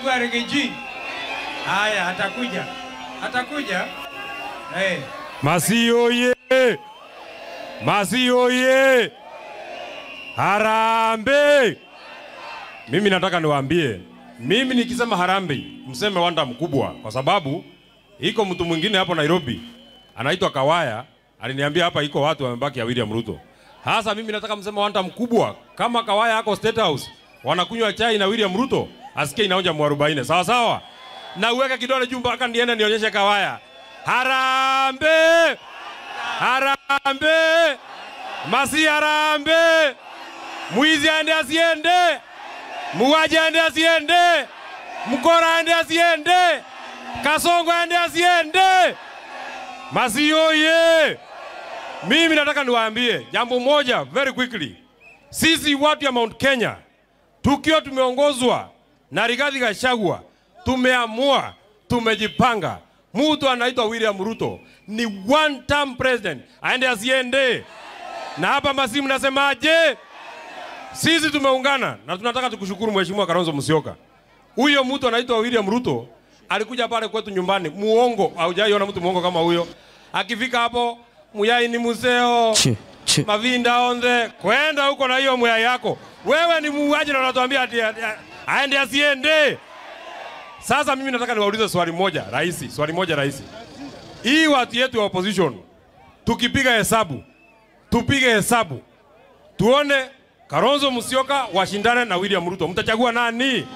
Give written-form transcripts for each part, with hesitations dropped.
Riggy G. Haya, atakuja. Atakuja. Hey. Masii oye! Masii oye! Harambee! Mimi nataka niwaambie, mimi nikisema harambee, mseme wanda mkubwa, kwa sababu iko mtu mwingine hapo Nairobi anaitwa Kawaya, aliniambia hapa iko watu wamebaki ya William Ruto. Hasa mimi nataka mseme wanda mkubwa, kama Kawaya hako State House wanakunywa chai na William Ruto, asikie inaonja 40. Sawa sawa? Na uweke kidole juu mpaka niende nionyeshe Kawaya. Harambee! Harambee! Masii harambee! Mwizi aende asiende! Muuaji aende asiende! Mkora aende asiende! Kasongo aende asiende! Masii oye! Mimi nataka niwaambie jambo moja very quickly. Sisi watu ya Mount Kenya tukiwa tumeongozwa na Rigathi Gachagua, tumeamua, tumejipanga. Mtu anaitwa William Ruto ni one term president, aende asiende. Na hapa Masii mnasemaje? Sisi tumeungana na tunataka tukushukuru Mheshimiwa Kalonzo Musyoka. Huyo mtu anaitwa William Ruto alikuja pale kwetu nyumbani, muongo, haujaiona mtu muongo kama huyo. Akifika hapo, muyai ni museo, mavinda onze, kwenda huko na hiyo muyai yako. Wewe ni muuaji na unatuambia ati aende asiende. Sasa mimi nataka niwaulize swali moja rahisi, swali moja rahisi. Hii watu yetu wa opposition, tukipiga hesabu, tupige hesabu, tuone Kalonzo Musyoka washindane na William Ruto, mtachagua nani?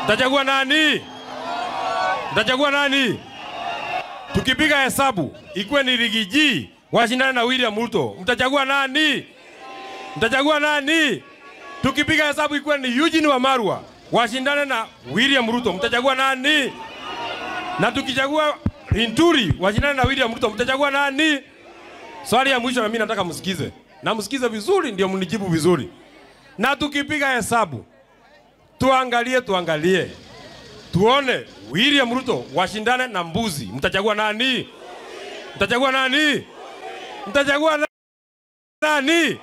Mtachagua nani? Mtachagua nani? Tukipiga hesabu ikuwe ni Riggy G washindane na William Ruto, mtachagua nani? Mtachagua nani? Tukipiga hesabu ikuwe ni Eugene Wamalwa washindane na William Ruto, mtachagua nani? Na tukichagua Linturi washindane na William Ruto, mtachagua nani? Swali ya mwisho na mimi nataka msikize. Na msikize vizuri ndio mnijibu vizuri. Na tukipiga hesabu tuangalie. Tuone William Ruto washindane na mbuzi, mtachagua nani? Mtachagua nani? Mtachagua nani?